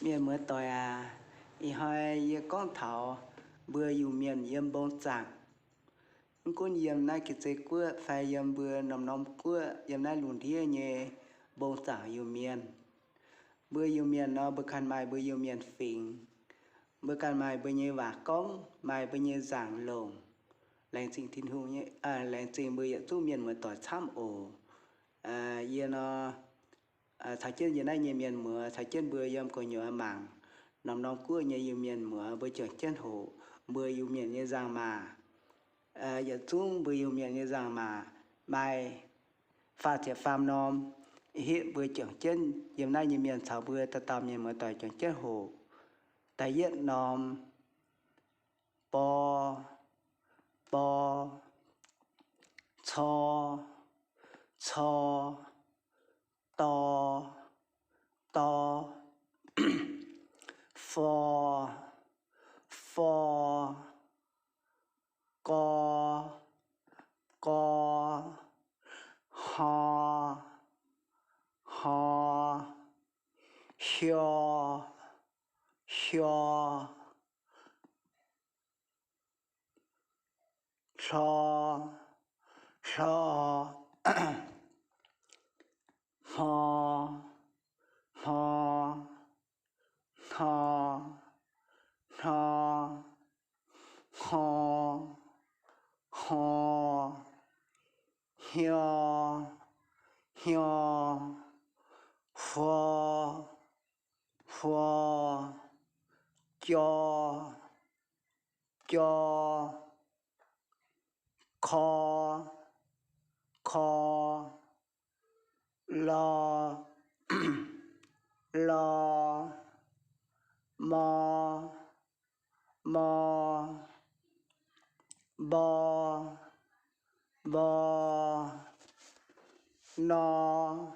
Mienh muoz-doic aac, ih hnoi yie gorngv taux mbuo Iu-Mienh yiem mbong zaangc. Mv gunv yiem naaiv Gi^zei Guoqv fai yiem mbuo norm-norm guoqv, yiem naaiv lungh ndiev nyei mbong zaangc Iu-Mienh. Mbuo Iu-Mienh nor, mbuo ganh maaih mbuo Iu-Mienh fingx. Mbuo ganh maaih mbuo nyei waac gorngv, maaih mbuo nyei nzaangc longc. Laengz zingh Tin-Hungh nyei, laengz zingh mbuo yietc zungv mienh muoz-doic camv oc. Yie nor, caux jienv yie naaiv nyei mienh muoz, caux jienv mbuo yiem gu'nyuoz mangc norm-norm guoqv nyei Iu-Mienh muoz, mbuo juangc jienv hoqc mbuo Iu-Mienh nyei nzangc-maac. Yietc zungv mbuo Iu-Mienh nyei nzangc-maac maaih faah ziepc faam norm. Hitv mbuo juangc jienv yiem naaiv nyei mienh caux mbuo dauh dauh mienh muoz-doic juangc jienv hoqc. Da'yietv norm, bor, bor, cor, cor, dor, dor, for, for, gor, gor, hor, hor, hior, hior, hlor, hlor, hmor, hmor, hnor, hnor, hor, hor, hior, hior, huor, huor, jor, jor, kor, kor, lor, lor, mor, mor, mbor, mbor, nor,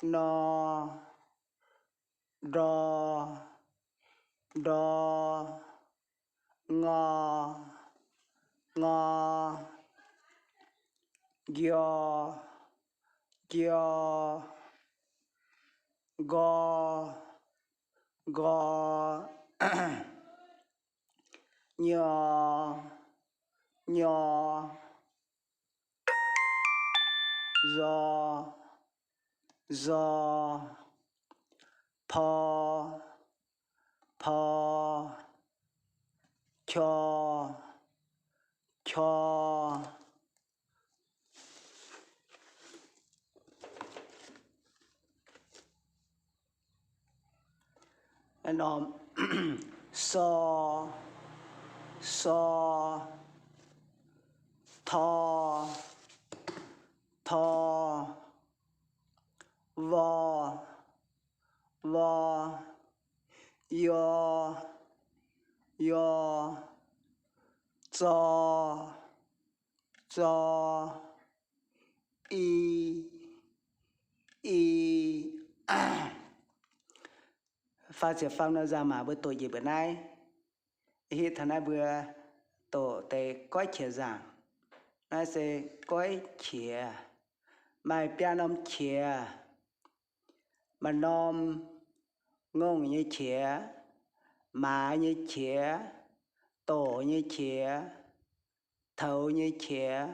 nor, ndor, ndor, ngor, ngor, njor, njor, nqor, nqor, nyor, nyor, zor, zor, por, por, cor, cor. Norm, sor, sor, tor, tor, vor, vor, yor, yor, zor, zor, i, i. Faah ziepc faam norm nzangc-maac mbuo doqc njiec mbuoqc naaiv. Hitv taux naaiv mbuo doqc deix goiv qiex nzangc. Naaiv se goiv qiex. Maaih biaa norm qiex. Maaih norm ngongh nyei qiex, maaz nyei qiex, doqc nyei qiex, toux nyei qiex,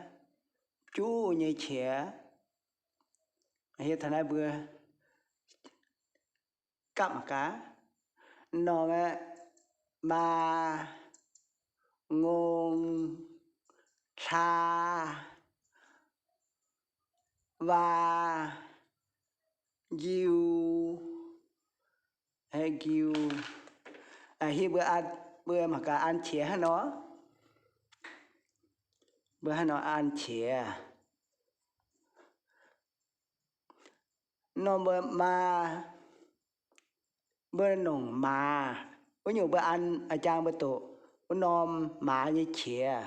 juv nyei qiex. Hitv taux naaiv mbuo gapv mangc gaax. Norm maa, ngong, hlaa, waa, njiu, njiu. Hitv mbuo an, mbuo mangc gaax an qiex hnangv nor. Mbuo hnangv nor an qiex. Norm mbuo maa, mbuo nongc maaz. Wuov nyungc mbuo an, a'jang mbuo doqc wuov norm maaz nyei qiex.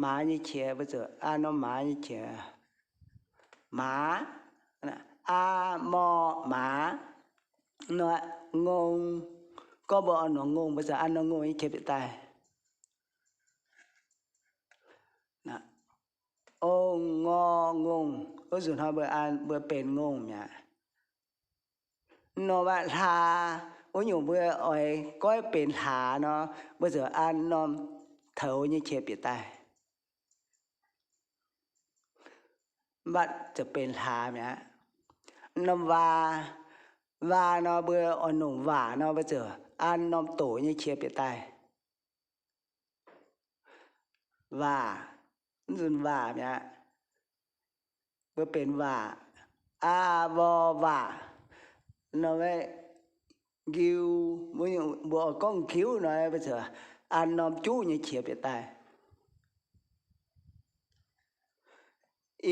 Maaz nyei qiex mbuo zuqc an norm maaz nyei qiex. Maaz, aa, mor, maaz. Nor, ngong. Gorngv mbuo oix nongc ngongh, mbuo zuqc an norm ngongh nyei qiex bieqc daaih. Ong, ngor, ngongh. Wuov nzunc hnoi mbuo an, mbuo benx ngongh mi'aqv. Nor, hlaa, Wuov nyungc mbuo oix goiv benx hlaax nor, mbuo ziouc an norm toux nyei qiex bieqc daaih. Mbatv ziouc benx hlaax mi'aqv. Norm waa, waa nor mbuo oix nongc waac nor, mbuo ziouc an norm doqc nyei qiex bieqc daaih. Waac, mv nzunc waac mi'aqv. Mbuo benx waac, aa, vor, waac. Nor, nqiu, mbuo oix gorngv nqiuv nor, mbuo ziouc an norm juqv nyei qiex bieqc daaih.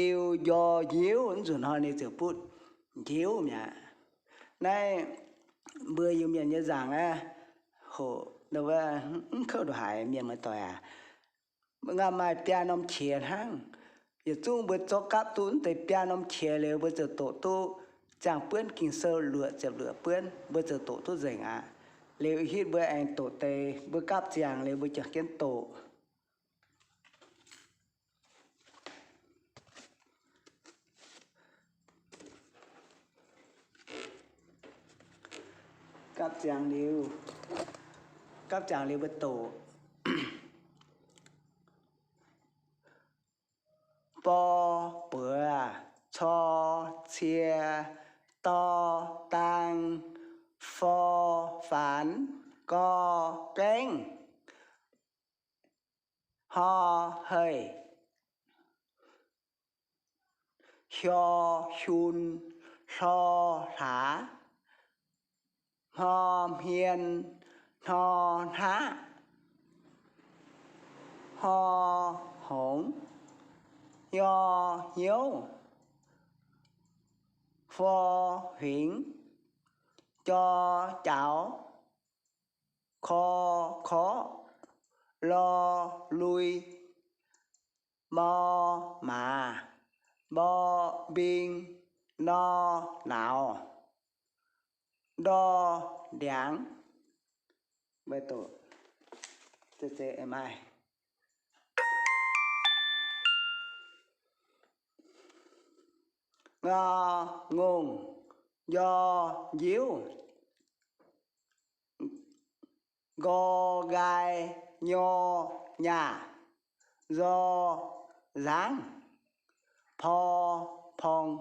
Iu, njor, njiuv, mv nzunc hnoi ninh ziouc butv njiuv mi'aqv. Naaiv mbuo Iu-Mienh nyei nzaangc aqv, hoqc mv kouv ndongc haaix, mienh muoz-doic aac. Ngaanh maaih biaa norm qiex hnangv. Yietc zungv mbuo zorqv gapv duqv deix biaa norm qiex liuz, mbuo ziouc doqc duqv ziangh buonv Ging-Sou luoqc ziepc luoqc buonv, mbuo ziouc doqc duqv nzengc aqv. Liuz hitv mbuo aengx doqc deix, mbuo gapv ziangx liuz mbuo juangc jienv doqc. Gapv ziangx liuz, gapv ziangx liuz mbuo doqc. Bor, buoz, cor, cie, dor, dang, for, faanx, gor, gaengv, hor, heih, hior, hiun, hlor, hlaax, hmor, hmien, hnor, hnaqv, hor, hngongx, nyor, hnyouv, for, huingx, jor, jaaux, kor, korqv, lor, lui, mor, maaz, mbor, mbing, nor, nauz, ndor, ndiangx. Ngor, ngongh, njor, njiuv, nqor, nqaai, nyor, nyaah, nzor, nzangv, por, porng,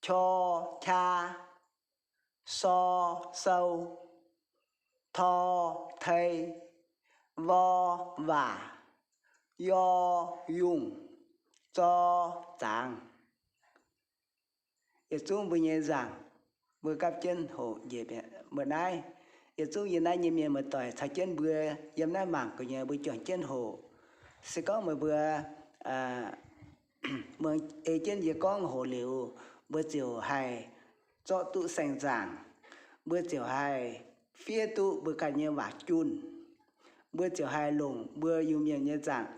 cor, caa, sor, sou, tor, tei, vor, waac, yor, yungh, zor, zaangz. Yietc zungv mbuo nyei nzaangc, mbuo gapv jienv hoqc njiec mbuo naaiv. Yietc zungv yie naaiv nyei mienh muoz-doic caux jienv mbuo yiem naaiv mangc gu'nyuoz mbuo juangc jienv hoqc. Se gorngv meih mbuo muangx ei jienv yie gorngv hoqc liuz, mbuo ziouc haih zorqv duqv saeng-nzaangc. Mbuo ziouc haih fiev duqv mbuo ganh nyei waac junh. Mbuo ziouc haih longc mbuo Iu-Mienh nyei nzaangc.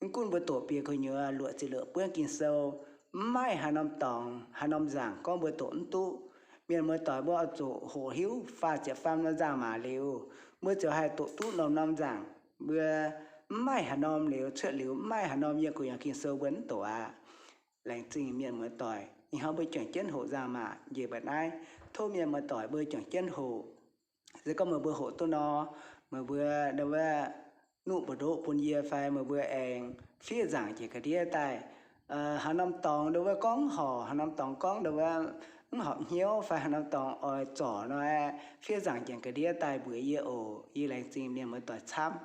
Mv gunv mbuo doqc bieqc gu'nyuoz luoqc ziepc luoqc buonv Ging-Sou, mv maaih haaix norm dorngx, haaix norm nzaangc gorngv mbuo doqc mv duqv. Mienh muoz-doic mbuo oix zuqc hoqc hiuv faah ziepc faam norm nzaangc-maac liuz, mbuo ziouc haih doqc duqv norm-norm nzaangc. Mbuo mv maaih haaix norm liuz, cuotv liuz mv maaih haaix norm yiem gu'nyuoz Ging-Sou mbuo mv doqc aqv. Laengz zingh mienh muoz-doic, ih hnoi mbuo juangc jienv hoqc nzaangc-maac njiec mba'naaiv. Tov mienh muoz-doic mbuo juangc jienv hoqc. Se gorngv meih mbuo hoqc duqv nor, meih mbuo nuqv mbu'ndoqv bun yie fai meih mbuo aengx fiev nzaangc njiec ga'ndiev daaih. Haaix norm dorngx nduov wuov gorngv horc, haaix norm dorngx gorngv nduov wuov mv horpc hnyouv fai haaix norm dorngx oix zorc nor, fiev nzaangc njiec ga'ndiev daaih mbuox yie oc. Yie laengz zingh mienh muoz-doic camv.